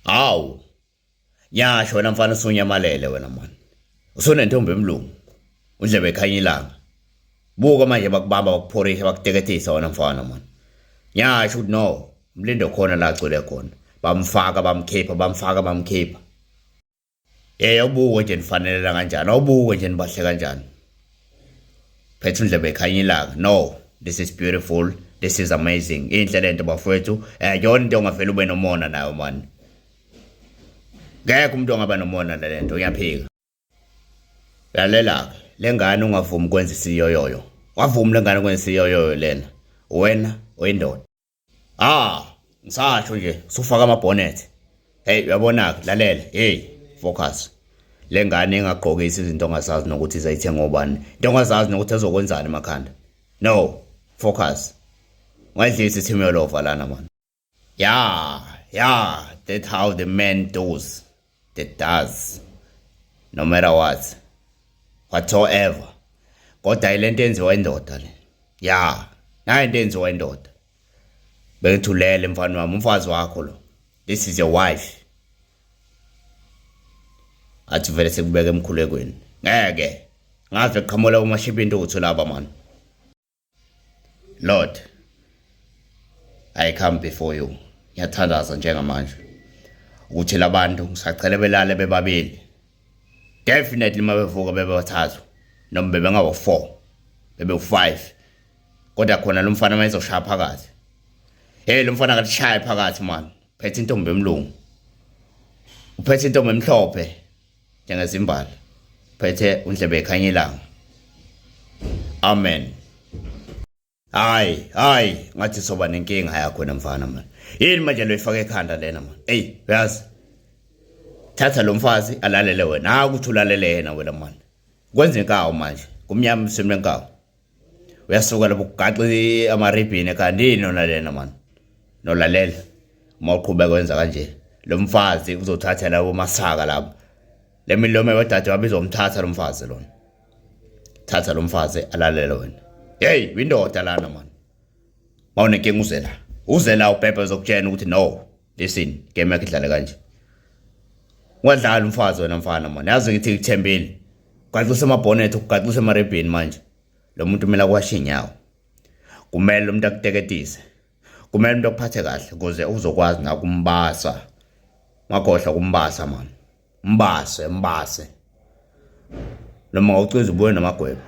Hawu. Yasho wena mfana usunyamalele wena mani. Usunentombi emlungu. Undlebe ekhanya ilanga. Buka manje bakubamba bakuphorisha bakuteketisa wena mfana mani. Yasho ukuthi no, umlindo khona la agcwele khona. Bamfaka bamkhipha bamfaka bamkhipha. Hey awubuke nje nifanelela kanjani awubuke nje nibahle kanjani. Phethe undlebe ekhanya ilanga. No, this is beautiful. This is amazing. Inhle lento bafowethu. Eh yona into ongavele ube nomona nayo man. Ngeke umuntu ongaba nomona nalento uyaphika. Lalela ke lengane ungavumi kwenza isiyoyoyo. Wavumi lengane kwenza isiyoyoyo lena. Wena oyindoda. Ah, ngisasho nje usufaka amabhonethi. Hey uyabona ke lalela. Hey focus. Lengane ingagqokisi izinto ongazazi nokuthi izayithenga obani. Into ongazazi nokuthi ezokwenzani emakhanda. No, focus. Ungayidlisi team yolova lana man. Yeah, yeah, that's how the man does. That does. No matter what. Whatsoever. Kodwa ilento enziwa indoda le. Yeah, nayo into enziwa indoda. Bengithi ulele mfana wami, umfazi wakho lo. This is your wife. Athi vele sekubeka emkhulekweni. Ngeke. Ngave qhamula umashipi intuthu laba man. Lord, I come before you. Ngiyathandaza njengamanje ukuthi labantu ngisacela belale bebabili. Definitely uma bevuka bebathathu noma bebengawo 4 bebe u5 kodwa khona lo mfana mayezoshaya phakathi. Hey lo mfana akatishaye phakathi man. Phethe intombi emlungu. Uphethe intombi emhlophe. Njengezimbali phethe undlebe ekhanya ilanga. Amen. Hayi, hayi, ngathi soba nenkinga yakho wena mfana man. Yini manje lo ifaka ekhanda lena man? Ey, uyazi. Thatha lo mfazi alalele wena. Hayi ukuthi ulalele yena wena man. Kwenza inkawu manje. Kumnyama emswini wenkawu. Uyasuka lapho kugaxa amaribhini ekhanda yini yona lena man. Nolalela. Uma uqhubeka wenza kanje. Lo mfazi uzothatha labo masaka labo. Le milomo yodade wabo izomthatha lo mfazi lona. Thatha lo mfazi alalele wena. Hey, windoda lana man. Mawunenkinga uze la. Uze la ubhebhe uzokutshela ukuthi no, listen, game yakhe idlale kanje. Ungadlali umfazi wena mfana man. Yazi ngithi ngikuthembile. Ugaxisa amabhonethi, ugaxisa amaribhini manje. Lo muntu kumele akwashe inyawo. Kumele lo muntu akuteketise. Kumele umuntu akuphathe kahle ukuze uzokwazi nakumbasa. Ungakhohlwa kumbasa man. Mbase, mbase. Noma uciza ubuye namagwebo.